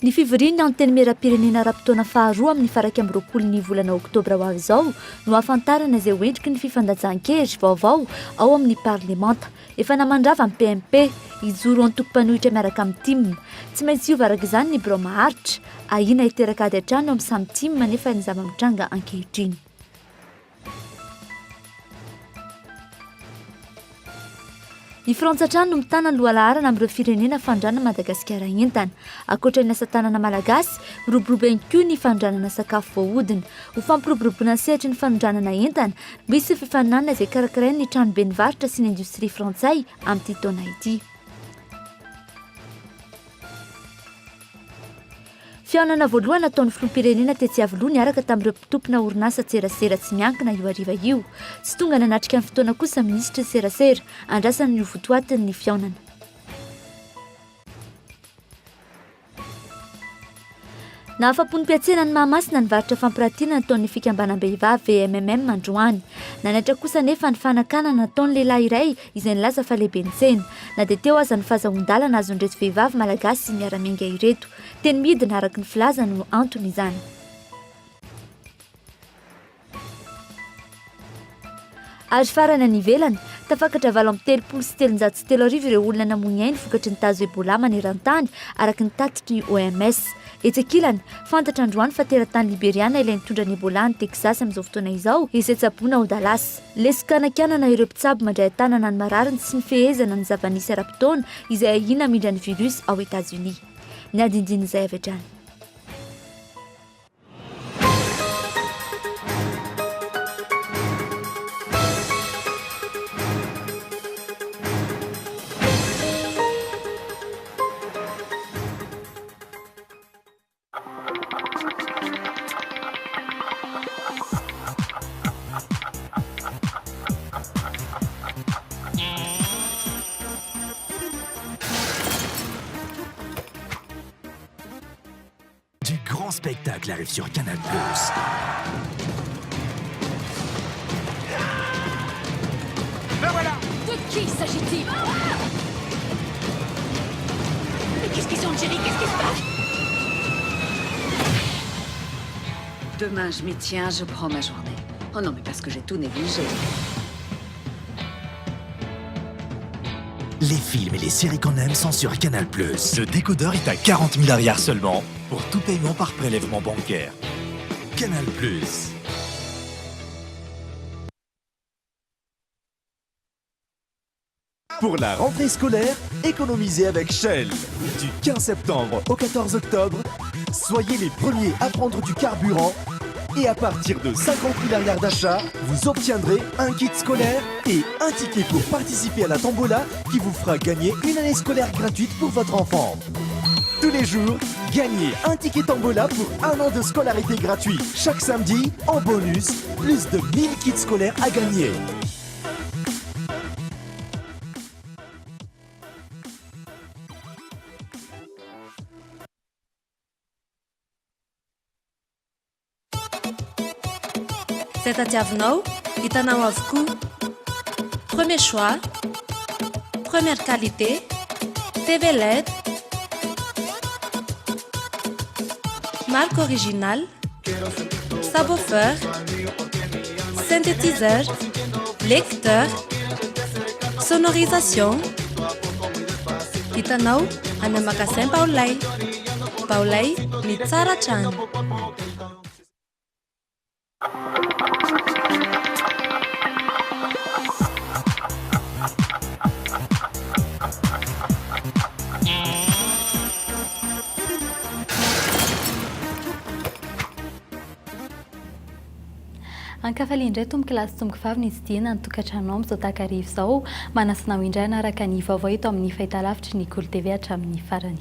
Ny fivorian'ny Antenimierampirenena ara-potoana faharoa amin'ny faha 21 ny volana oktobra ho avy izao no hahafantarana izay ho endriky ny fifandanjan-kery vaovao ao amin'ny parlemanta. Efa namandrava ny PMP, hijoro antoko mpanohitra miaraka amin'ny tim. Tsy maintsy hiova araka izany ny birao maharitra. Ahiana hiteraka ady hatrany eo amin'ny samy tim anefa ny zava-mitranga ankehitriny. I Frantsa hatrany no mitana ny lohalaharana amin'ireo firenena fanondranan'i Madagasikara entana. Ankoatra ny asa tanana malagasy, miroborobo ihany koa ny fanondranana sakafo voahodina. Ho fampiroboroboana ny sehatry ny fanondranana entana, misy ny fifaninanana izay karakarain'ny Tranoben'ny varotra sy ny indostria frantsay amin'ity taona ity. Fihaonana voalohany nataon'ny filoham-pirenena tetsy Iavoloha niaraka tamin'ireo tompona orinasa an-tserasera tsy miankina io hariva io. Tsy tonga nanatrika ny fotoana kosa ny minisitry ny serasera. Andrasana ny ho votoatin'ny fihaonana. Nahafapo ny mpiantsena any Mahamasina ny varotra fampiratiana nataon'ny fikambanam-behivavy VMMM androany. Nanaitra kosa anefa ny fanakanana nataon'ny lehilahy iray izay nilaza fa lehiben'ny tsena. Na dia teo aza ny fahazahoan-dalana azon'ireto vehivavy malagasy miara-miainga ireto. Teny midina araka ny filazany no antony izany. Ary farany any ivelany, tafakatra 33 ireo olona namoy ny ainy vokatry ny tazo Ebola maneran-tany, araka ny tatitry ny OMS. Etsy ankilany, fantatra androany fa teratany Liberiana ilay nitondra ny Ebola any Texas amin'izao fotoana izao, izay tsaboina ao Dallas. Lesoka hanakianana ireo mpitsabo mandray an-tanana ny marary ny tsy nifehezana ny zava-nisy ara-potoana izay ahiana hamindra ny virus ao Etazonia. Ny andindinin'izay avy hatrany. Du grand spectacle arrive sur Canal+. Me voilà De qui s'agit-il Mais qu'est-ce qu'ils ont, Jerry Qu'est-ce qui se passe Demain, je m'y tiens, je prends ma journée. Oh non, mais parce que j'ai tout négligé. Les films et les séries qu'on aime sont sur Canal+. Le décodeur est à 40 000 arrières seulement pour tout paiement par prélèvement bancaire. Canal+. Pour la rentrée scolaire, économisez avec Shell. Du 15 septembre au 14 octobre, soyez les premiers à prendre du carburant et à partir de 50 000 arrières d'achat, vous obtiendrez un kit scolaire et un ticket pour participer à la tombola qui vous fera gagner une année scolaire gratuite pour votre enfant. Tous les jours, gagnez un ticket tombola pour un an de scolarité gratuit. Chaque samedi, en bonus, plus de 1000 kits scolaires à gagner. Izay tadiavinao, hitanao avokoa. Premier choix, première qualité, TV led, marque originale, subwoofer, synthétiseur, lecteur, sonorisation. Hitanao any amin'ny magasin Baolay. Baolay, ny tsara hatrany. Ankafalia indray tompoko lahy sy tompoko vavy nitsidihina ny tokantranonao amin'izao takariva izao. Manasa anao indray hanaraka ny vaovao eto amin'ny fahitalavitry ny Kolo TV hatramin'ny farany.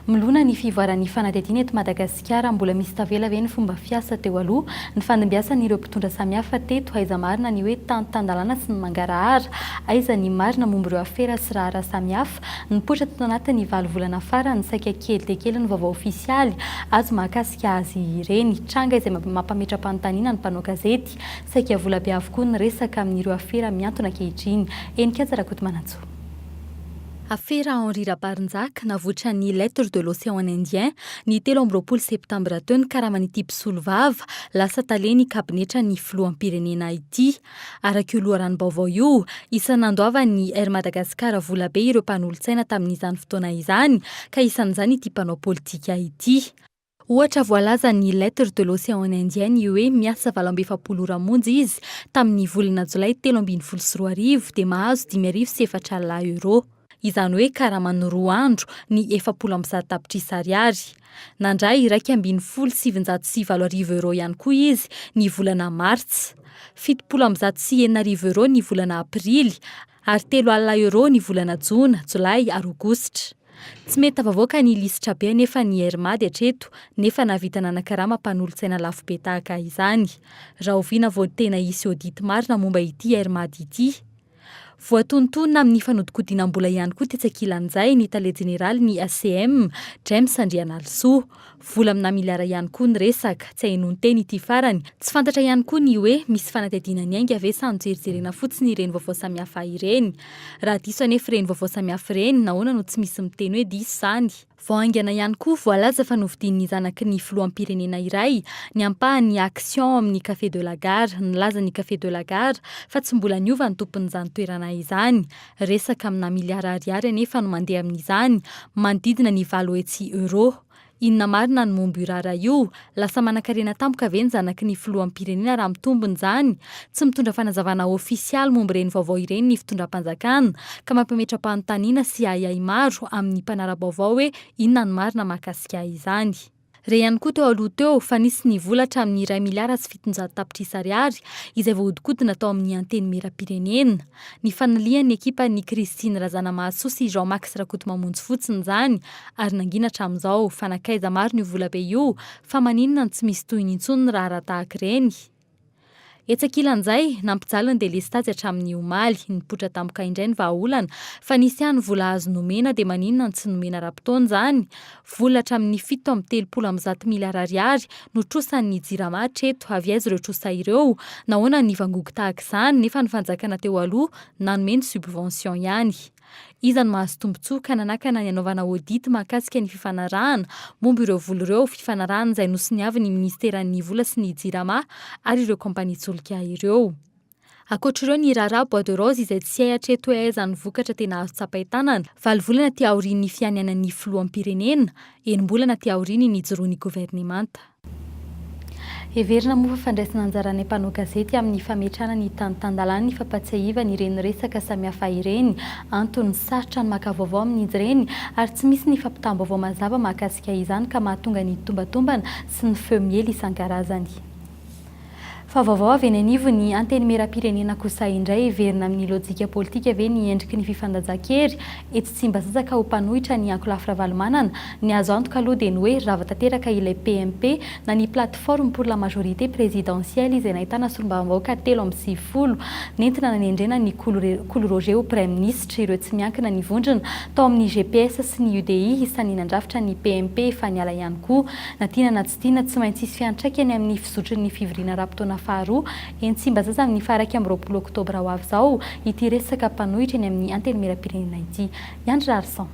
Milona ny fivoaran'ny fanadihadiana eto Madagasikara, mbola misy tavela ve ny fomba fiasa teo aloha? Ny fandimbiasan'ireo mpitondra samihafa teto, aiza marina ny hoe tany tan-dalàna sy ny mangarahara? Aiza ny marina momba ireo afera sy raharaha samihafa nipoitra tato anatin'ny valo volana farany? Saika kely dia kely ny vaovao ofisialy azo mahakasika azy ireny. Tranga izay mampametra-panontaniana ny mpanao gazety. Saika volabe avokoa ny resaka amin'ireo afera mihantona ankehitriny. Heninkaja Rakotomanantsoa. Afera Henri Rabarinjaka, navoitra ny Lettres de l'Océan Indien, ny 23 septambra teo ny karaman'ity mpisolovava lasa talen'ny kabinetran'ny filoham-pirenena ity. Araka io loharanom-baovao io, isan'ny nandoavan'ny Air Madagascar volabe ireo mpanolotsaina tamin'izany fotoana izany, ka isan'izany ity mpanao politika ity. Ohatra voalazan'ny Lettres de l'Océan Indien ny hoe miasa 48 ora monja izy tamin'ny volana jolay 2013 dia mahazo 4004 euros. Izany hoe karamany roa andro ny 140 tapitrisa ariary. Nandray 911,901 euros ihany koa izy ny volana martsa. 670 euros ny volana aprily ary 30 euros ny volana jona, jolay ary aogositra. Tsy mety tafavoaka ny lisitra be anefa ny Air Mad hatreto nefa nahavita nanakarama mpanolotsaina lafo be tahaka izany. Rahoviana vao tena hisy audit marina momba ity Air Mad ity? Voatonontonona amin'ny fanodikodinam-bola ihany koa tetsy ankilan'izay ny tale jeneralin'ny ACM, James Andrianalisoa. Vola amina miliara ihany koa ny resaka, tsy ahenoan-teny ity farany. Tsy fantatra ihany koa ny hoe misy fanadihadiana niainga ve sa nojerijerena fotsiny ireny vaovao samihafa ireny. Raha diso anefa ireny vaovao samihafa ireny, nahoana no tsy misy miteny hoe diso izany? Vao haingana ihany koa voalaza fa novidian'ny zanaky ny filoham-pirenena iray ny ampahan'ny action ao amin'ny Café de la Gare. Nilaza ny Café de la Gare fa tsy mbola niova ny tompon'izany toerana izany. Resaka amina miliara ariary anefa no mandeha amin'izany, manodidina ny 800 euros. Inona marina ny momba io raharaha io? Lasa manankarena tampoka ve ny zanaky ny filoham-pirenena raha mitombina izany? Tsy mitondra fanazavana ofisialy momba ireny vaovao ireny ny fitondram-panjakana, ka mampametra-panontaniana sy ahiahy maro amin'ny mpanara-baovao hoe inona no marina mahakasika izany. Re ihany koa teo aloha teo fa nisy ny vola hatramin'ny 1 miliara sy 700 tapitrisa ariary izay voahodinkodina tao amin'ny Antenimierampirenena. Ny fanilihan'ny ekipan'i Christine Razanamahasoa sy Jean Max Rakotomamonjy fotsiny izany ary nangina hatramin'izao. Fa nankaiza marina io volabe io? Fa maninona no tsy misy tohiny intsony ny raharaha tahaka ireny? Etsy ankilan'izay, nampijaly ny delestazy hatramin'ny omaly. Nipoitra tampoka indray ny vahaolana fa nisy ihany vola azo nomena dia maninona no tsy nomena ara-potoana izany? Vola hatramin'ny 137 miliara ariary no trosan'ny Jirama hatreto. Avy aiza ireo trosa ireo? Nahoana no nivangogo tahaka izany nefa ny fanjakana teo aloha nanome ny subvention ihany? Iza no mahazo tombontsoa ka nanakana ny hanaovana audit mahakasika ny fifanarahana momba ireo vola ireo, fifanarahana izay nosoniavin'ny minisiteran'ny vola sy ny Jirama ary ireo kaompanian-tsolika ireo. Ankoatra ireo ny raharaha bois de rose izay tsy hay hatreto hoe aiza ny vokatra tena azo tsapain-tanana, valo volana aty aorian'ny fianianan'ny filoham-pirenena, enim-bolana aty aorian'ny nijoroan'ny governemanta. Heverina moa fa fandraisana anjaran'ny mpanao gazety amin'ny fametrahana ny tany tan-dalàna ny fampatsiahivana ireny resaka samihafa ireny. Antony, sarotra ny maka vaovao amin'izy ireny ary tsy misy ny fampitam-baovao mazava mahakasika izany ka mahatonga ny tombatombana sy ny feo miely isan-karazany. Fa vaovao avy eny anivon'ny Antenimierampirenena kosa indray, heverina amin'ny lojika politika ve ny endriky ny fifandanjan-kery etsy Tsimbazaza ka ho mpanohitra ny ankolafy Ravalomanana? Ny azo antoka aloha dia ny hoe rava tanteraka ilay PMP na ny Plateforme pour la Majorité Présidentielle izay nahitana solombavambahoaka 93 nentina nanendrena an'i Kolo Roger ho praiminisitra. Ireo tsy miankina nivondrona tao amin'ny gps sy ny UDI isan'ny nandrafitra ny PMP efa niala ihany koa. Na tiana na tsy tiana, tsy maintsy hisy fiantraikany amin'ny fizotry ny fivoriana ara-potoana faharoa eny Tsimbazaza amin'ny faha 21 oktobra ho avy izao ity resaka mpanohitra eny amin'ny Antenimierampirenena ity. Iandry Raharison.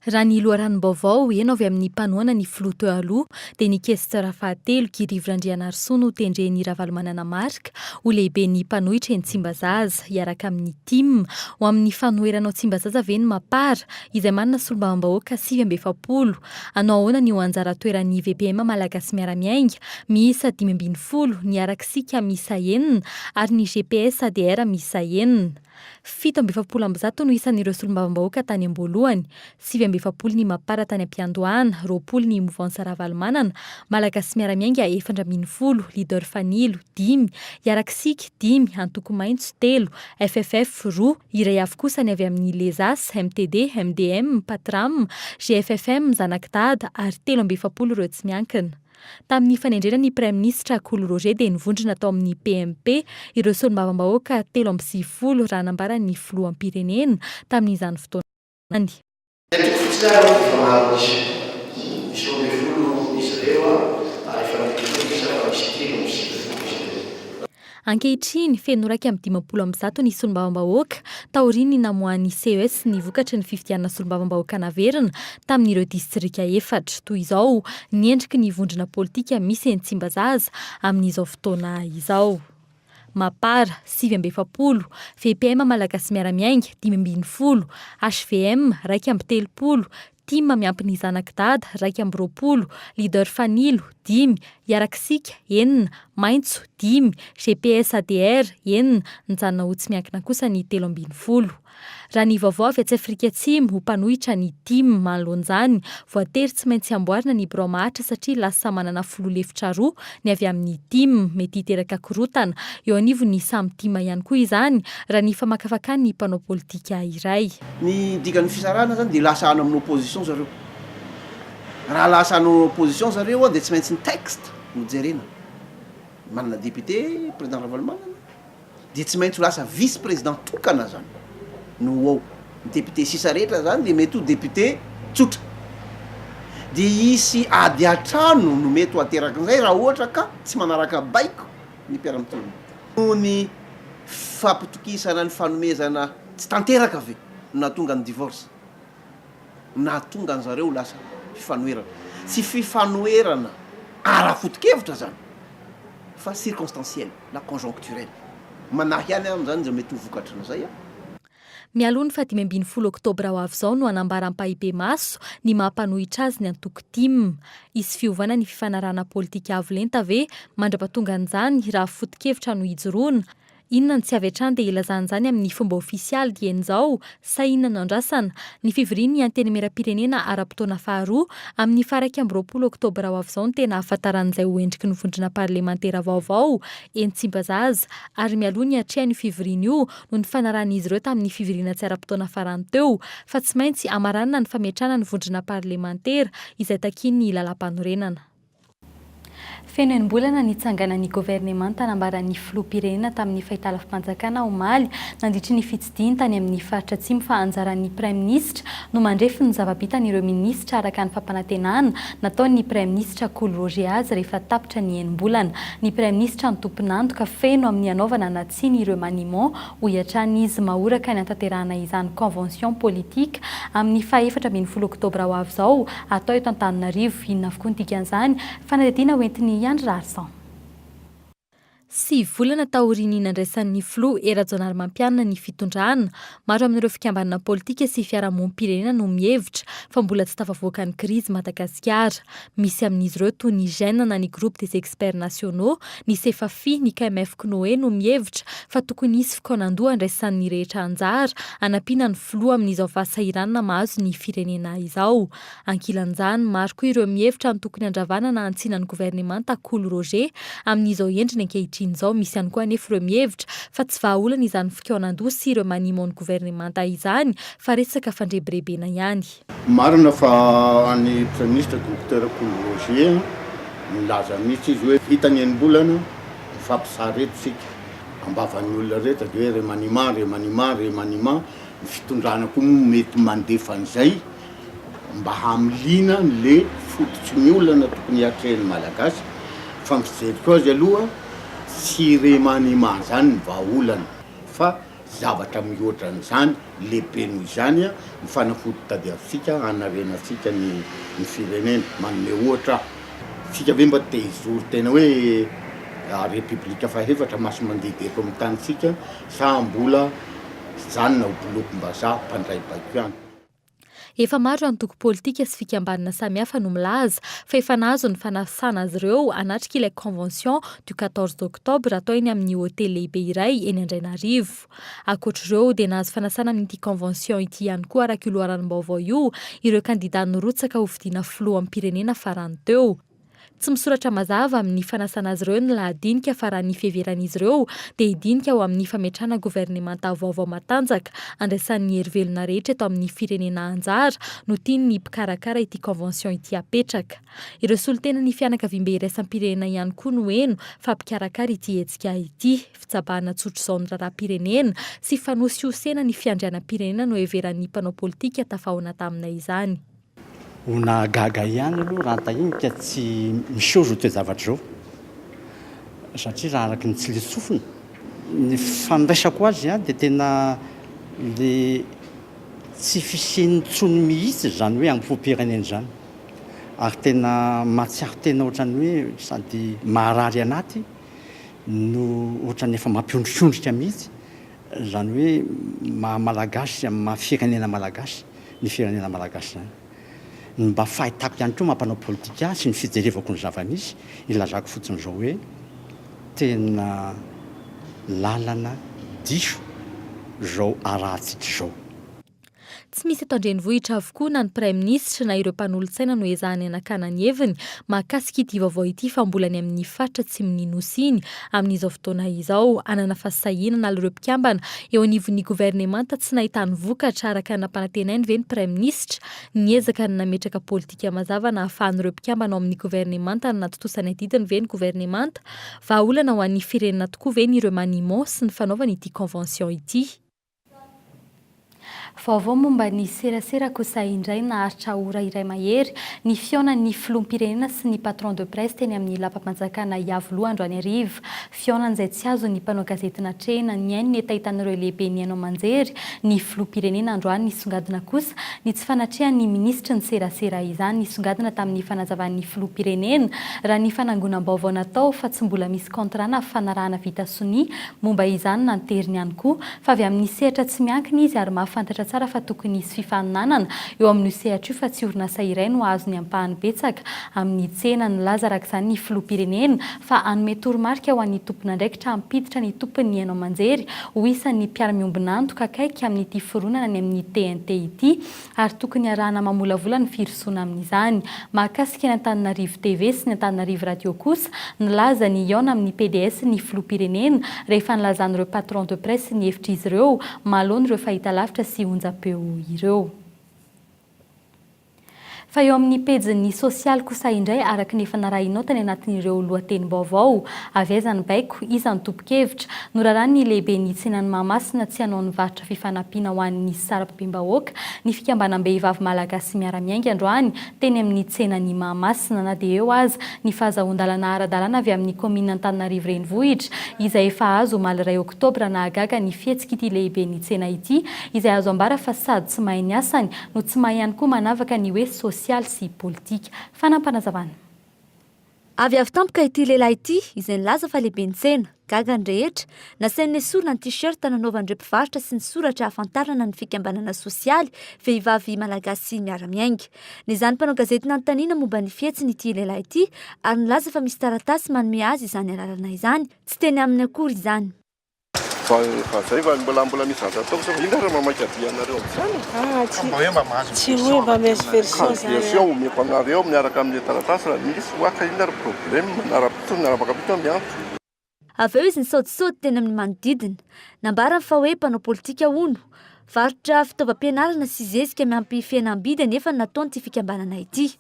Raha ny loharanom-baovao heno avy amin'ny mpanohana ny filoha teo aloha dia ny Questeur fahatelo, Guy Rivo Randrianarisoa no tendren'i Ravalomanana Marc ho lehiben'ny mpanohitra eny Tsimbazaza, hiaraka amin'ny tim. Ho amin'ny fanoherana ao Tsimbazaza ve ny Mapar, izay manana solombavambahoaka 49? Hanao ahoana ny ho anjara toeran'ny VPM Malagasy Miara-Miainga, miisa 15, ny Arakisika miisa enina ary ny GPS ADR miisa enina. 147 no isan'ireo solombavambahoaka tany am-boalohany, 49 ny Mapar tany am-piandohana, 20 ny Mouvance Ravalomanana, Malagasy Miara-Miainga 14, Leader Fanilo, dimy, Iarakisika, dimy, Antoko Maitso, telo, FFF, roa, iray avy kosa ny avy amin'ny Les As, MTD, MDM, Patram, GFFM, Zanak'i Dada, ary 43 ireo tsy miankina. Tamin'ny fanendrena ny Praiminisitra Kolo Roger dia nivondrona tao amin'ny PMP ireo solombavambahoaka 93 raha nambaran'ny filoham-pirenena tamin'izany fotoana izany. Ny antoko fotsiny ary efa maro isa. Misy 12 izy ireo ary efa mety koa ny isa fa misy 93 izy ireo. Ankehitriny, feno 151 ny solombavambahoaka taorian'ny namoahan'ny CES ny vokatry ny fifidianana solombavambahoaka naverina tamin'ireo distrika efatra. Toy izao ny endriky ny vondrona politika misy eny Tsimbazaza amin'izao fotoana izao. Mapar, 49, VPM Malagasy Miara-Miainga, 15, hvm, 31, Tim miampy ny zanak'i Dada, 21, Leader Fanilo, dimy, Hiarak'isika, enina, Maitso, dimy, gps ADR, enina, nijanona ho tsy miankina kosa ny 13. Raha ny vaovao avy atsy Afrika Atsimo, ho mpanohitra ny tim manoloana izany, voatery tsy maintsy amboarina ny birao maharitra satria lasa manana filoha lefitra roa ny avy amin'ny tim. Mety hiteraka korontana eo anivon'ny samy tim ihany koa izany, raha ny famakafakan'ny mpanao politika iray. Ny dikan'ny fisarahana zany dia lasa any amin'ny opposition zareo. Raha lasa any opposition zareo dia tsy maintsy ny texte no jerena. Manana député président Ravalomanana dia tsy maintsy ho lasa vice président tokana zany no ho ao. Ny député sisa rehetra zany dia mety ho député tsotra. Dia hisy ady an-trano no mety ho aterakin'izay raha ohatra ka tsy manaraka baiko ny mpiara-mitolona. Noho ny fampitokisana ny fanomezana tsy tanteraka ve no nahatonga ny divorce? Nahatonga an'zareo ho lasa fifanoherana. Tsy fifanoherana ara-foto-kevitra zany fa circonstanciel na conjoncturel. Manahy ihany aho amin'izany izay mety ho vokatrin'izay an. Mialoha ny faha-15 oktobra ho avy izao no hanambara ampahibemaso ny maha mpanohitra azy ny antoko tim. Hisy fiovana ny fifanarahana politika avo lenta ve mandra-pahatongan'izany raha foto-kevitra no hijoroana? Inona no tsy avy hatrany dia ilazana izany amin'ny fomba ofisialy dieny izao sa inona no andrasana? Ny fivorian'ny Antenimierampirenena ara-potoana faharoa amin'ny faha-21 oktobra ho avy izao no tena ahafantaran'izay ho endriky ny vondrona parlemantera vaovao eny Tsimbazaza ary mialoha ny hatrehany io fivoriana io no nifanarahan'izy ireo tamin'ny fivoriana tsy ara-potoana farany teo fa tsy maintsy hamaranana ny fametrahana ny vondrona parlemantera izay takian'ny lalàmpanorenana. Feno enim-bolana nitsanganan'ny governemanta nambaran'ny filoham-pirenena tamin'ny fahitalavi-panjakana omaly nandritry ny fitsidihiny tany amin'ny faritra atsimo fa anjaran'ny praiminisitra no mandrefy ny zava-bitan'ireo minisitra araka ny fampanantenana nataon'ny praiminisitra Kolo Roger azy rehefa tapitra ny enim-bolana. Ny praiminisitra no tompon'antoka feno amin'ny hanaovana na tsia ny remaniement hoy hatrany izy. Mahoraka ny hantanterahana izany convention politique amin'ny faha 14 oktobra ho avy izao, hatao eto Antananarivo. Inona avokoa ny dikan'izany? Fanadihadiana ho entin'i Andry Raharison. Sivy volana taorian'ny nandraisan'ny filoha Hery Rajaonarimampianina ny fitondrana, maro amin'ireo fikambanana politika sy fiarahamonim-pirenena no mihevitra fa mbola tsy tafavoaka ny krizy Madagasikara. Misy amin'izy ireo toy ny Gen na ny Groupe des Experts Nationaux, ny Sefafi, ny KMF Cnoe no mihevitra fa tokony hisy fikaonandoha andraisan'ny rehetra anjara hanampiana ny filoha amin'izao fahasahiranana mahazo ny firenena izao. Ankilan'izany, maro koa ireo mihevitra ny tokony handravana na hantsina ny governemanta Kolo Roger amin'izao endriny ankehitriny izao. Misy ihany koa anefa ireo mihevitra fa tsy vahaolana izany fikaonandoha sy ireo maniement ny governemanta izany fa resaka fandrebirebena ihany. Marina fa ny Praiminisitra Docteur Kolo Roger nilaza mihitsy izy hoe vita ny enim-bolana mifampizara eto isika, am-bavan'ny olona rehetra dia hoe remaniement, remaniement, remaniement, ny fitondrana koa moa mety mandefa an'izay mba hamiliana an'le fototry ny olana tokony hiatrehan'ny Malagasy, fa ny fijeriko azy aloha tsy remaniement zany ny vahaolana fa Zavatra mihoatra an'izany, lehibe noho izany ny fanafody tadiavintsika hanarenantsika ny ny firenena. Manome ohatra aho, tsika ve mba te hijoro tena hoe Repoblika fahefatra masi-mandidy eto amin'ny tanintsika sa mbola hijanona ho bolokim-bazaha mpandray baiko ihany? Efa maro antoko politika sy fikambanana samihafa no milaza fa efa nahazo ny fanasana azy ireo hanatrika ilay convention du 14 octobre atao eny amin'ny hotely lehibe iray eny Andrainarivo. Ankoatra ireo dia nahazo fanasana amin'ity convention ity ihany koa araka io loharanom-baovao io ireo kandida nirotsaka hofidiana filoham-pirenena farany teo. Tsy misoratra mazava amin'ny fanasana azy ireo ny lahadinika fa raha ny fiheveran'izy ireo dia hidinika ho amin'ny fametrahana governemanta vaovao matanjaka andraisan'ny hery velona rehetra eto amin'ny firenena anjara no tian'ny mpikarakara ity convention ity hapetraka. Ireo solontenan'ny fianakaviambe iraisam-pirenena ihany koa no heno fa mpikarakara ity hetsika ity. Fitsabahana tsotr'izao ny raharaham-pirenena sy fanosihosena ny fiandrianam-pirenena no heveran'ny mpanao politika tafahaona taminay izany. Ho nahagaga ihany aloha raha tahinika tsy miseho izao toe-javatra izao satria raha araka ny tsiliantsofina. Ny fandraisako azy dia tena le tsy fisiany intsony mihitsy izany hoe amboam-pirenena izany. Ary tena mahatsiaro tena ohatran'ny hoe sady maharary anaty no ohatran'ny efa mampiondrikondrika mihitsy izany hoe maha malagasy amin'ny maha firenena malagasy ny firenena malagasy izany. Ny mba fahitako ihany koa maha mpanao politika ahy sy ny fijerevako ny zava-misy, ilazako fotsiny izao hoe tena lalana diso izao arahantsika izao. Tsy misy eto an-drenivohitra avokoa na ny praiminisitra na ireo mpanolotsaina no ezahany hanakana ny heviny mahakasika ity vaovao ity fa mbola any amin'ny faritra atsimon'ny Nosy iny amin'izao fotoana izao. Hanana fahasahiana hanala ireo mpikambana eo anivon'ny governemanta tsy nahitany vokatra araka ny nampanantenainy ve ny praiminisitra? Niezaka ny nametraka politika mazava nahafahan'ireo mpikambana ao amin'ny governemanta nanatontosa ny adidiny ve ny governemanta? Vahaolana ho an'ny firenena tokoa ve ny remaniement sy ny fanaovana ity convention ity? Vaovao momba ny serasera kosa indray naharitra ora iray mahery ny fihaonan'ny filoham-pirenena sy ny patron de presse teny amin'ny lapam-panjakana Iavoloha androany hariva. Fihaonana izay tsy azon'ny mpanao gazety natrehina nihaino ny hetahetan'ireo lehiben'ny haino aman-jery ny filoham-pirenena androany nisongadina kosa ny tsy fanatrehan'ny minisitry ny serasera izany nisongadina tamin'ny fanazavan'ny filoham-pirenena raha ny fanangonam-baovao natao fa tsy mbola misy contrat na fifanarahana vita sonia Momba izany, nanteriny ihany koa fa avy amin'ny sehatra tsy miankina izy ary mahafantatra tsara fa tokony hisy fifaninanana eo amin'io sehatra io fa tsy orinasa iray no hahazo ny ampahany betsaka amin'ny tsena. Nilaza araka izany ny filoham-pirenena fa hanome toromarika ho an'ny tompon'andraikitra hampiditra ny tompon'ny haino aman-jery ho isan'ny mpiara-miombon'antoka akaiky amin'ity fironana any amin'ny TNT ity ary tokony hiarahana mamolavola ny firosoana amin'izany. Mahakasika ny Antananarivo TV sy ny Antananarivo Radio kosa, nilaza ny hihaona amin'ny pds ny filoham-pirenena rehefa nilazan'ireo patron de presse ny hevitr'izy ireo mahaloana ireo fahitalavitra sy onjam-peo ireo. Fa eo amin'ny pejin'ny sosialy kosa indray, araka ny efa narahinao tany anatin'ireo lohatenim-baovao, avy aiza ny baiko, iza no tompon-kevitra, noraràn'ny lehiben'ny tsenan'i Mahamasina tsy hanao ny varotra fifanampiana ho an'ny sarababem-bahoaka ny fikambanam-behivavy malagasy miara-miainga androany teny amin'ny tsenan'i Mahamasina na dia eo aza ny fahazahoan-dalana ara-dalàna avy amin'ny kaominina Antananarivo Renivohitra izay efa azo omaly iray oktobra nahagaga ny fihetsik'ity lehiben'ny tsena ity izay azo ambara fa sady tsy mahay ny asany no tsy mahay ihany koa manavaka ny hoe sosialy sy politika. Fanaampanazavana. Avy avy tampoka ity lehilahy ity izay nilaza fa lehiben'ny tsena. Gaga ny rehetra. Nasainy nesorina ny t-shirt nanaovan'ireo mpivarotra sy ny soratra ahafantarana ny fikambanana sosialy Vehivavy Malagasy Miara-Miainga. Nezahan'ny mpanao gazety nanontaniana momba ny fihetsiny ity lehilahy ity ary nilaza fa misy taratasy manome azy izany alalana izany. Tsy teny aminy akory izany. Fa efa zay fa mbola mbola misy zavatra ataoko sao inona ary mamaika be anareo amin'izany e? Ah, tsy Mba hoe mba mahazo tsy hoe mba misy version zany. Version omeko anareo miaraka amin'ilay taratasy raha misy hoa ka inona ary problème na rahampitso na rahampakampitso aho miantso. Avy eo izy nisaodisaody teny amin'ny manodidina. Nambarany fa hoe mpanao politika hono. Varotra fitaovam-pianarana sy zezika miampy fihenam-bidy anefa no nataon'ity fikambanana ity.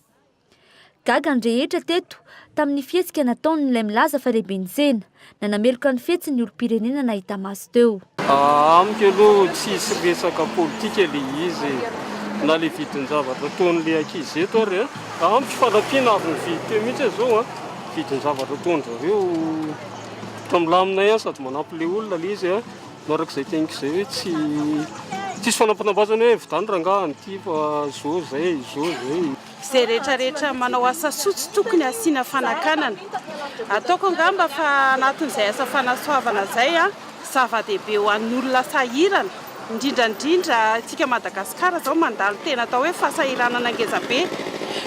Gaga ny rehetra teto tamin'ny fihetsika nataon'ilay milaza fa lehiben'ny tsena. Nanameloka ny fihetsiny ny olom-pirenena nahita maso teo. Amiko aloha tsisy resaka politika le izy e! Na le vidin-javatra ataon'le ankizy eto ary a! Amiko fanampiana avy nividy teo mihitsy aho zao a! Vidin-javatra ataon-dry zareo ohatra milamina ihany sady manampy le olona le izy a! Araka izay teniko izay hoe tsy tsisy fanampinambazana hoe vidano rangaha an'ity fa zao zay, zao zay. Izay rehetra rehetra manao asa soa tsy tokony asiana fanakanana. Ataoko angamba fa anatin'izay asa fanasoavana izay, zava-dehibe ho an'ny olona sahirana, indrindra indrindra isika Madagasikara izao mandalo tena atao hoe fahasahiranana ngeza be.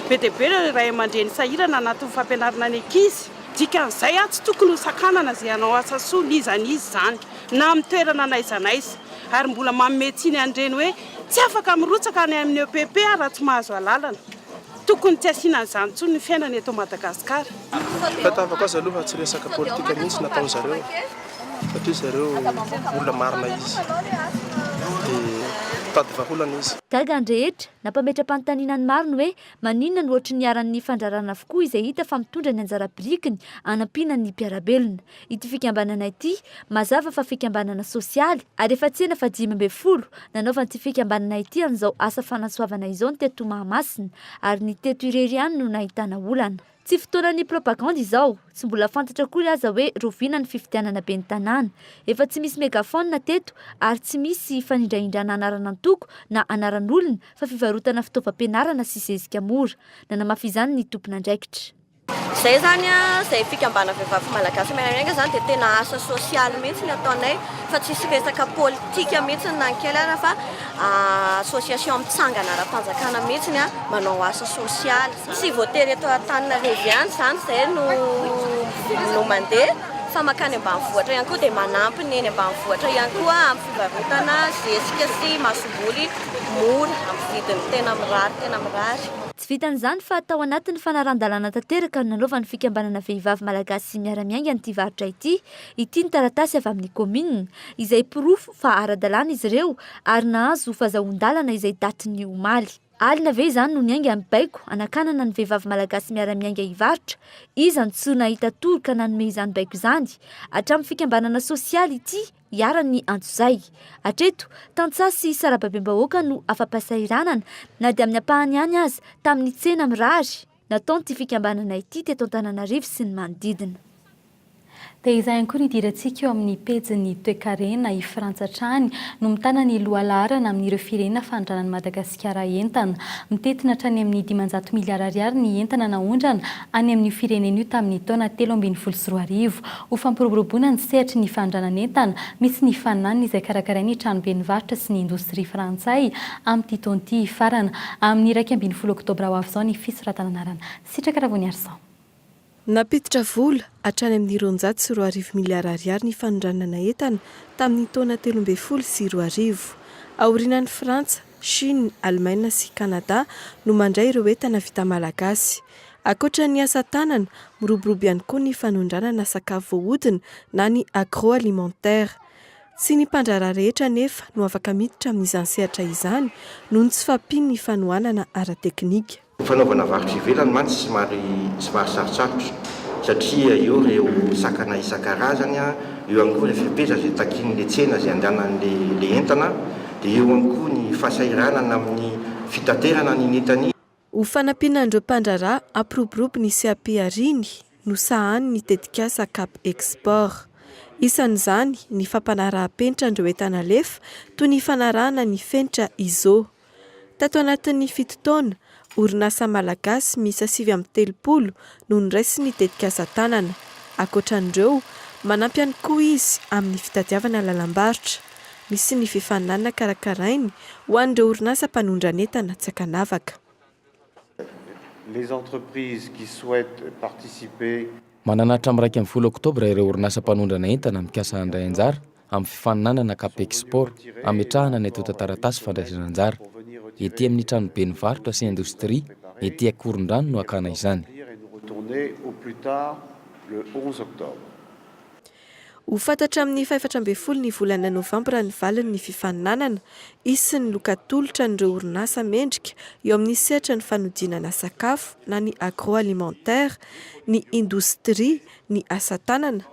Be dia be ireo ray aman-dreny sahirana anatin'ny fampianarana ny ankizy. Dikan'izay, tsy tokony ho sakanana izay hanao asa soa n'iza n'iza izany, na amin'ny toerana n'aiza n'aiza. Ary mbola manome tsiny an'ireny hoe Tsy afaka mirotsaka any amin'ny EPP aho raha tsy mahazo alalana. Tokony tsy asiana an'izany intsony ny fiainana eto Madagasikara. Fahitavako azy aloha tsy resaka politika mihitsy nataon zareo satria zareo olona marina izy dia mitady vahaolana izy. Gaga ny rehetra, nampametra-panontaniana ny maro ny hoe maninona no ohatry ny iharan'ny fandrarana avokoa izay hita fa mitondra ny anjara birikiny hanampiana ny mpiara-belona. Ity fikambanana ity, mazava fa fikambanana sosialy, ary efa tsena fa 15 nanaovan'ity fikambanana ity an'izao asa fanasoavana izao ny teto Mahamasina, ary ny teto irery ihany no nahitana olana. Tsy fotoanan'ny propagandy izao, tsy mbola fantatra akory aza hoe roviana ny fifidianana ben'ny tanàna. Efa tsy misy megaphone teto ary tsy misy fanindrahindrana anaran'antoko na anaran'olona fa fivarotana fitaovam-pianarana sy zezika mora. Nanamafy izany ny tompon'andraikitra. Izay izany izay fikambanana vehivavy malagasy miara-miainga izany dia tena asa sosialy mihitsy ny ataonay fa tsisy resaka politika mihitsy na ny kely ara fa association mitsangana ara-panjakana mihitsy manao asa sosialy. Tsy voatery eto Antananarivo ihany izany izay no no mandeha fa mankany ambanivohitra ihany koa dia manampy ny eny ambanivohitra ihany koa amin'ny fivarotana zezika sy masomboly mora amin'ny vidiny tena mirary tena mirary. Tsy vitan'izany fa tao anatin'ny fanarahan-dalàna tanteraka no nanaovan'ny fikambanana Vehivavy Malagasy Miara-Miainga an'ity varotra ity. Ity ny taratasy avy amin'ny kaominina, izay porofo fa ara-dalàna izy ireo ary nahazo fazahoan-dalana izay datin'ny omaly. Alina ve izany no niainga ny baiko hanakanana ny vehivavy malagasy miara-miainga hivarotra? Iza no tsy nahita tory ka nanome izany baiko izany? Hatramin'ny fikambanana sosialy ity iharan'ny antsojay. Hatreto, tantsaha sy sarababem-bahoaka no afa-pahasahiranana, na dia amin'ny ampahany ihany aza, tamin'ny tsena mirary nataon'ity fikambanana ity teto Antananarivo sy ny manodidina. Dia izay ihany koa no idirantsika eo amin'ny pejin'ny toekarena, i Frantsa hatrany no mitana ny lohalaharana amin'ireo firenena fanondranan'i Madagasikara entana. Mitentina hatrany amin'ny 500 miliara ariary ny entana naondrana any amin'io firenena io tamin'ny taona 2013. Ho fampiroboroboana ny sehatry ny fanondranan'entana, misy ny faninanina izay karakarain'ny Tranoben'ny varotra sy ny indostria frantsay amin'ity taona ity hifarana amin'ny 11 oktobra ho avy izao ny fisoratana anarana. Sitraka Ravoniarison. Nampiditra vola hatrany amin'ny 2200 miliara ariary ny fanondranana entana tamin'ny taona 2013. Aorianan'i Frantsa, Chine, Alemaina sy Canada no mandray ireo entana vita malagasy. Ankoatra ny asa tanana, miroborobo ihany koa ny fanondranana sakafo voahodina na ny agroalimentaire. Tsy ny mpandraharaha rehetra anefa no afaka miditra amin'izany sehatra izany noho ny tsy fahampian'ny fanohanana ara-teknika. Ny fanaovana varotra ivelany mantsy somary somary sarotsarotra satria eo ireo sakana isan-karazany, eo ihany koa ireo fepetra izay takian'ilay tsena izay andehanan'ilay entana, dia eo ihany koa ny fahasahiranana amin'ny fitaterana an'iny entana iny. Ho fanampiana an'ireo mpandraharaha hampiroborobo ny seha-pihariany no sahanin'ny tetikasa Cap Export. Isan'izany ny fampanaraham-penitra an'ireo entana alefa toy ny fanarahana ny fenitra ISO. Tato anatin'ny fito taona, orinasa malagasy miisa 39 no noraisin'ny tetikasa tanana. Ankoatra an'ireo, manampy ihany koa izy amin'ny fitadiavana lalam-barotra. Misy ny fifaninanana karakarainy ho an'ireo orinasa mpanondran'entana tsy ankanavaka. Les entreprises qui souhaitent participer. Manana hatramin'ny 11 oktobra ireo orinasa mpanondrana entana mikasa handray anjara amin'ny fifaninanana Capexport hametrahana ny antontan-taratasy fandraisana anjara. Ety amin'ny tranoben'ny varotra sy indostria ety Ankorondrano no hakana izany. Ho fantatra amin'ny fahefatra ambin'ny folo ny volana novambra ny valin'ny fifaninanana. Hisy ny loka atolotra an'ireo orinasa mendrika eo amin'ny sehatra ny fanodinana sakafo na ny agroalimentaire, ny indostria, ny asa tanana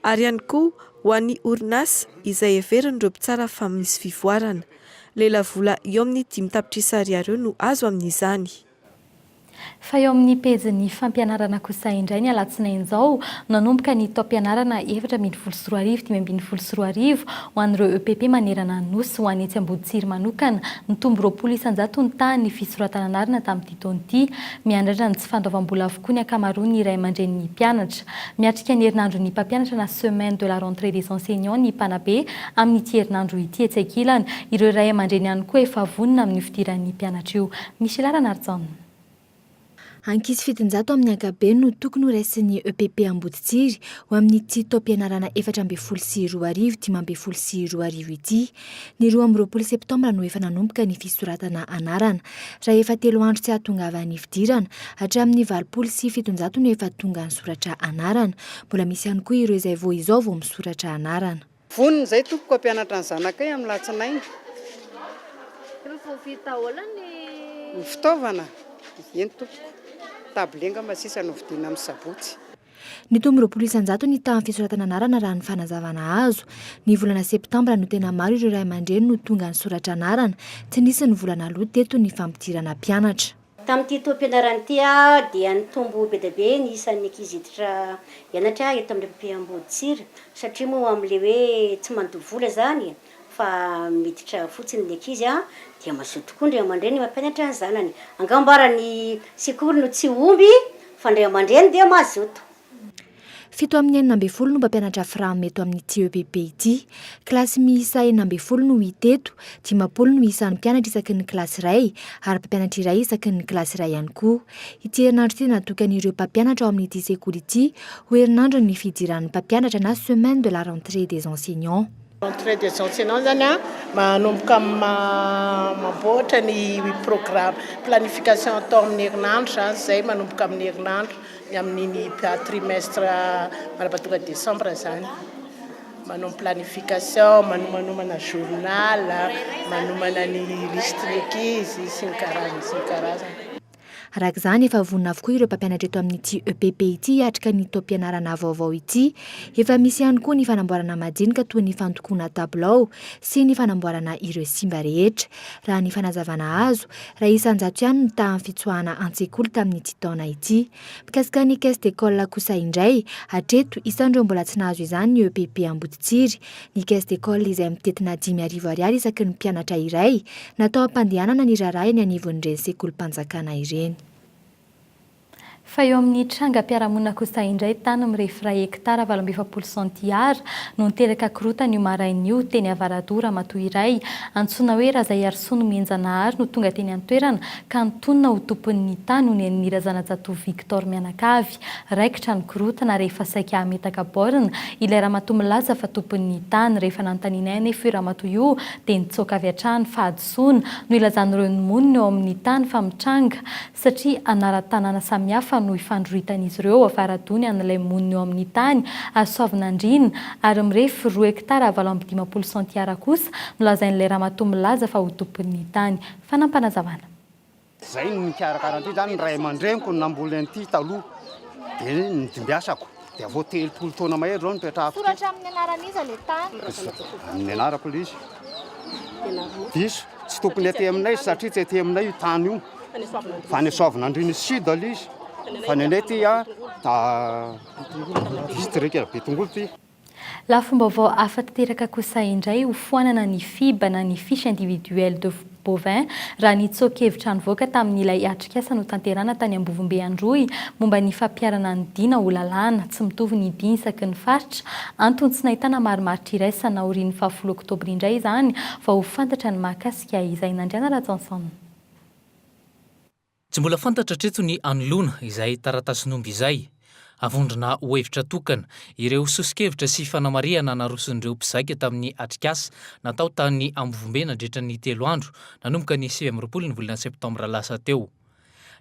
ary ihany koa ho an'ny orinasa izay heverin'ireo mpitsara fa misy fivoarana. Lelavola eo amin'ny dimy tapitrisa ariary eo no azo amin'izany. Fa eo amin'ny pejin'ny fampianarana kosa indray ny alatsinainy izao no nanomboka ny taom-pianarana 2014 2015 ho an'ireo EPP manerana ny Nosy. Ho an'ny etsy Amboditsiry manokana, nitombo 20% ny tahan'ny fisoratana anarana tamin'ity taona ity. Miandrandra ny tsy fandoavam-bola avokoa ny ankamaroan'ny ray aman-drenin'ny mpianatra. Miatrika ny herinandron'ny mpampianatra na semaine de la rentrée des enseignants ny mpanabe amin'ity herinandro ity. Etsy ankilany, ireo ray aman-dreny ihany koa efa vonona amin'io fidiran'ny mpianatra io. Michela Ranarijaona. Ankizy 700 amin'ny ankapobeny no tokony ho raisin'ny EPP Amboditsiry ho amin'ity taom-pianarana 2014 2015 ity. Ny 22 septambra no efa nanomboka ny fisoratana anarana. Raha efa telo andro tsy ahatongavan'ny fidirana, hatramin'ny 780 no efa tonga nisoratra anarana. Mbola misy ihany koa ireo izay vao izao vao misoratra anarana. Vonona izay tompoko hampianatra ny zanakay amin'ny latsinainy. Efa voavidy daholo ny. Ny fitaovana? Eny tompoko. Table angamba sisa no vidiana amin'ny sabotsy. Nitombo 20% ny tahan'ny fisoratana anarana raha ny fanazavana azo. Ny volana septambra no tena maro ireo ray aman-dreny no tonga nisoratra anarana. Tsy nisy ny vola naloa teto ny fampidirana mpianatra. Tamin'ity taom-pianarana ity dia nitombo be dia be ny isan'ny ankizy hiditra hianatra eto amin'ny EPP Amboditsiry satria moa amin'ilay hoe tsy mandoa vola izany fa miditra fotsiny ny ankizy dia mazoto tokoa ny ray aman-dreny mampianatra ny zanany. Angamba ary ny sekoly no tsy omby fa ny ray aman-dreny dia mazoto. Fito amin'ny 16 no mpampianatra Fram eto amin'ity EPP ity. Kilasy miisa 16 no hita eto, 50 no isan'ny mpianatra isaky ny kilasy iray ary mpampianatra iray isaky ny kilasy iray ihany koa. Ity herinandro ity dia natokan'ireo mpampianatra ao amin'ity sekoly ity ho herinandron'ny fidiran'ny mpampianatra na semaine de la rentrée des enseignants. Rentrée des enseignants zany a, manomboka mamboatra ny programme planification atao amin'ny herinandro zany zay manomboka amin'ny herinandro ny amin'iny trimestre mandrapatonga décembre zany. Manao planification, manomanomana journal, manomana ny liste ny ankizy sy ny karazany sy ny karazany. Araka izany, efa vonona avokoa ireo mpampianatra eto amin'ity EPP ity hiatrika ny taom-pianarana vaovao ity. Efa misy ihany koa ny fanamboarana madinika toy ny fandokoana tabilao sy ny fanamboarana ireo simba rehetra. Raha ny fanazavana azo, iray isan-jato ihany no tahan'ny fitsoahana an-tsekoly tamin'ity taona ity. Mikasika ny caisse d'école kosa indray, hatreto, isan'ireo mbola tsy nahazo izany ny EPP Amboditsiry. Ny caisse d'école izay mitentina 5000 ariary isaky ny mpianatra iray, natao hampandehanana ny raharaha eny anivon'ireny sekolim-panjakana ireny. Fa eo amin'ny trangam-piarahamonina kosa indray, tany mirefy iray hektara 48 centiare no niteraka korontana io maraina io teny Avaradoha. Ramatoa iray antsoina hoe Razaiarisoa Nomenjanahary no tonga teny an-toerana ka nitonona ho tompon'ny tany onen'ny Razanajatovo Victor mianakavy. Raikitra ny korontana rehefa saika hametaka baorina ilay ramatoa milaza fa tompon'ny tany. Rehefa nanontanianay anefa io ramatoa io dia nitsoaka avy hatrany. Fahadisoana no ilazan'ireo ny monina eo amin'ny tany fa mitranga satria anaran-tanàna samihafa no ifandroritan'izy ireo. Avara-doha ny an'ilay monina eo amin'ny tany ary Soavinandriana ary mirefy roa hektara 58 centiara kosa no lazain'ilay ramatoa milaza fa ho tompon'ny tany. Fanaampanazavana. Zay no nikarakara an'ity zany, ny ray aman-dreniko no namboly an'ity taloha, de nodimbiasako, de avy eo 30 taona mahery zao nipetrahako teto. Soratra amin'ny anaran'iza le tany? Amin'ny anarako le izy. Diso, tsy tokony aty aminay izy satria tsy aty aminay io tany io, fa any Soavinandriana sud le izy, fa ny anay aty a distrika Betongolo ty. Lafim-baovao hafa tanteraka kosa indray, ho foanana ny FIB na ny Fiche Individuelle de Bovin, raha ny tsoa-kevitra nivoaka tamin'ilay atrikasa notanterahana tany Ambovombe Androy momba ny fampiharana ny dina ho lalàna. Tsy mitovy ny dina isaky ny faritra, antony tsy nahitana marimaritra iraisana. Aorian'ny fahafolo oktobra indray izany vao ho fantatra ny mahakasika izay. Nandriana Rajaonson. Tsy mbola fantatra hatreto ny hanoloana izay taratasin'omby izay. Avondrona ho hevitra tokana ireo soso-kevitra sy fanamarihana naroson'ireo mpizaika tamin'ny atrikasa natao tany Ambovombe nandritra ny telo andro nanomboka ny 29 ny volana septambra lasa teo.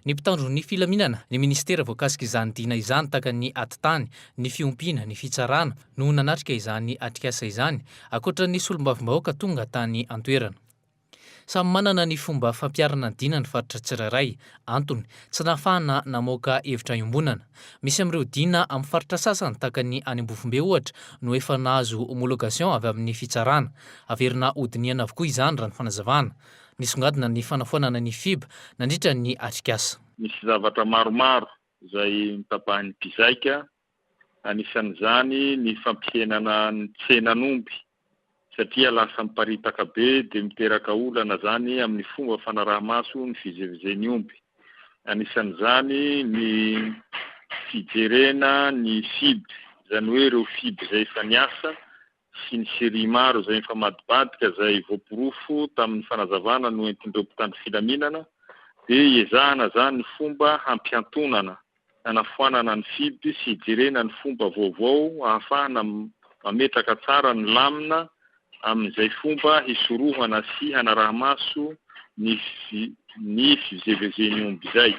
Ny mpitandro ny filaminana, ny minisitera voakasik'izany dina izany tahaka ny atitany, ny fiompiana, ny fitsarana no nanatrika izany atrikasa izany, ankoatra ny solombavambahoaka tonga tany an-toerana. Samy manana ny fomba fampiharana ny dina ny faritra tsirairay. Antony, tsy nahafahana namoaka hevitra iombonana. Misy amin'ireo dina amin'ny faritra sasany, tahaka ny any Ambovombe ohatra, no efa nahazo homologation avy amin'ny fitsarana. Averina hodinihana avokoa izany, raha ny fanazavana. Nisongadina ny fanafoanana ny FIB nandritra ny atrikasa. Misy zavatra maromaro izay notapahin'ny mpizaika, anisan'izany ny fampihenana ny tsenan'omby satria lasa miparitaka be dia miteraka olana izany amin'ny fomba fanaraha-maso ny fizevizen'ny omby. Anisan'izany ny fijerena ny FIB, izany hoe ireo FIB izay efa niasa sy ny série maro izay mifamadibadika izay voaporofo tamin'ny fanazavana noentin'ireo mpitandro filaminana dia iezahana izany ny fomba hampihantonana hanafoanana ny FIB sy hijerena ny fomba vaovao ahafahana mametraka tsara ny lamina amin'izay fomba hisorohana sy hanaraha-maso ny ny fivezivezen'ny omby izay.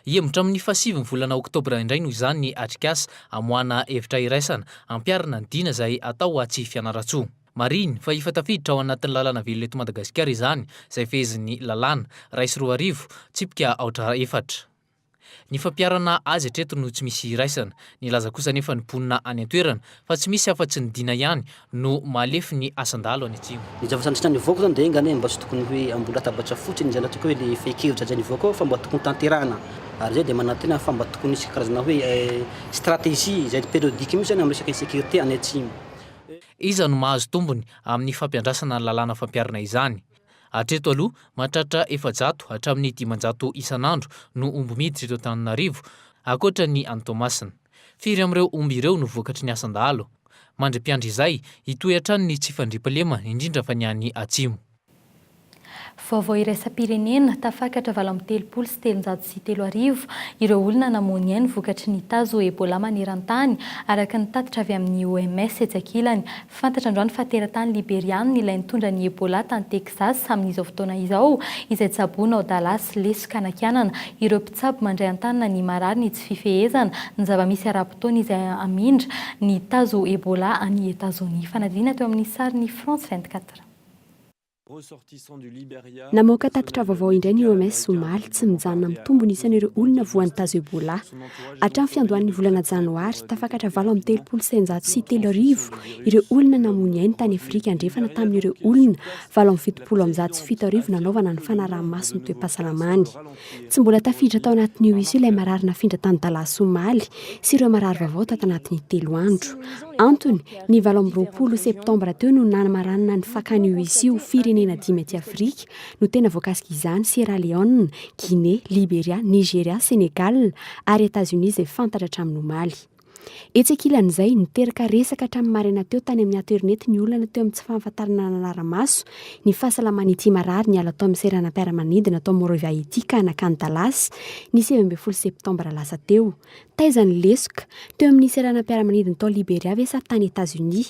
Hihemotra amin'ny fahasivy ny volana oktobra indray noho izany ny atrikasa hamoahana hevitra iraisana hampiharina ny dina izay hatao atsy Fianarantsoa. Marihiny fa efa tafiditra ao anatin'ny lalana velona eto Madagasikara izany izay fehezin'ny lalàna 2001, tsipika aotra efatra. Ny fampiharana azy hatreto no tsy misy iraisana. Nilaza kosa anefa ny mponina any an-toerana fa tsy misy afa-tsy ny dina ihany no mahalefy ny asan-dahalo any atsimo. Ny zavatra nandritra ny nivoaka zany dia enga anie mba tsy tokony hoe ambony latabatra fotsiny izay nataoko hoe le fehin-kevitra izay nivoaka ao fa mba tokony tanterahana ary izay dia manantena fa mba tokony hisy karazana hoe stratégie izay périodique mihitsy zany amin'ny resaka insécurité any atsimo. Iza no mahazo tombony amin'ny fampiandrasana ny lalàna fampiharana izany? Hatreto aloha, mahatratra 400 hatramin'ny 500 isan'andro no omby miditra eto Antananarivo, ankoatra ny any Toamasina. Firy amin'ireo omby ireo no vokatry ny asan-dahalo? Mandra-piandry izay, hitohy hatrany ny tsy fandriampahalemana, indrindra fa ny any Atsimo. Vaovao iraisam-pirenena, Tafakatra 3338 ireo olona namoy ny ainy vokatry ny tazo Ebola maneran-tany, araka ny tatitra avy amin'ny OMS etsy ankilany. Fantatra androany fa teratany Liberiana ilay nitondra ny Ebola tany Texas amin'izao fotoana izao, izay tsaboina ao Dallas, lesoka anakianana ireo mpitsabo mandray an-tanana ny marary ny tsy fifehezana ny zava-misy ara-potoana izay hamindra ny tazo Ebola any Etazonia. Fanadihadiana teo amin'ny sarin'ny France 24. Namoaka tatitra vaovao indray ny OMS omaly, tsy mijanona mitombo ny isan'ireo olona voan'ny tazo Ebola. Hatramin'ny fiandohan'ny volana janoary, tafakatra 3638 ireo olona namoy ny ainy tany Afrika Andrefana tamin'ireo olona 7778 nanaovana ny fanaraha-maso ny toe-pahasalamany. Tsy mbola tafiditra tao anatin'io isa io ilay marary nafindra tany Dallas omaly sy ireo marary vaovao tato anatin'ny telo andro. Antony, ny 28 septambra teo no nanamaranana ny fakana io isa io, firenena dimy aty Afrika no tena voakasika izany, Sierra Leone, Guinée, Liberia, Nigeria, Sénégal ary Etazonia izay fantatra hatramin'ny omaly. Etsy ankilan'izay, niteraka resaka hatramin'ny maraina teo tany amin'ny aterineto ny olana teo amin'ny tsy fahafantarana nanara-maso ny fahasalaman'ity marary niala tao amin'ny seranam-piaramanidina tao Monrovia ity ka nankany Dallas ny 19 septambra lasa teo. Taiza ny lesoka? Teo amin'ny seranam-piaramanidina tao Liberia ve sa tany Etazonia?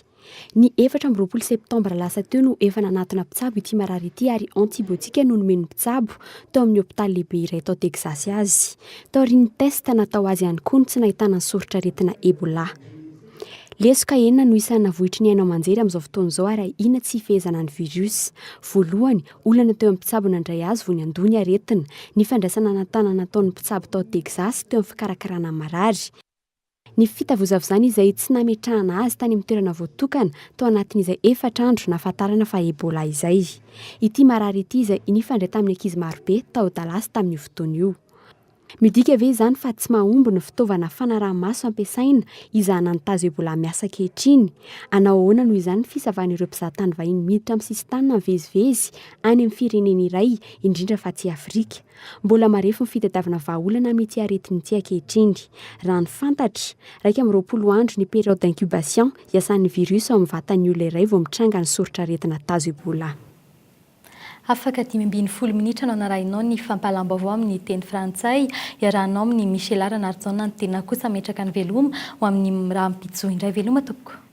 Ny 24 septambra lasa teo no efa nanatona mpitsabo ity marary ity ary antibiotika no nomen'ny mpitsabo tao amin'ny hopitaly lehibe iray tao Texas azy. Taorian'ny test natao azy ihany koa no tsy nahitana ny soritr'aretina Ebola. Lesoka enina no isan'ny navohitry ny haino aman-jery amin'izao fotoana izao ary ahiana tsy hifehezana ny virus. Voalohany, olana teo amin'ny mpitsabo nandray azy vao niandoha ny aretina. Ny fandraisana an-tanana nataon'ny mpitsabo tao Texas teo amin'ny fikarakarana ny marary. Ny fitavozavozana izay tsy nametrahana azy tany amin'ny toerana voatokana tao anatin'izay efatra andro nahafantarana fa Ebola izay. Ity marary ity izay nifandray tamin'ny ankizy marobe tao Dallas tamin'io fotoana io. Midika ve izany fa tsy mahomby ny fitaovana fanaraha-maso ampiasaina hizahana ny tazo Ebola miasa ankehitriny? Hanao ahoana noho izany ny fisavan'ireo mpizahatany vahiny miditra amin'ny sisintany na mivezivezy any amin'ny firenena iray, indrindra fa aty Afrika? Mbola marefo ny fitadiavana vahaolana amin'ity aretina ity ankehitriny. Raha ny fantatra, 21 andro ny période d'incubation iasan'ny virus ao amin'ny vatan'ny olona iray vao mitranga ny soritr'aretina tazo Ebola. Afaka 15 minitra no narahinao ny fampahalam-baovao amin'ny teny frantsay. Iarahanao amin'i Michela Ranarijaona ny tena kosa metraka ny veloma ho amin'ny rahampitso indray. Veloma tompoko.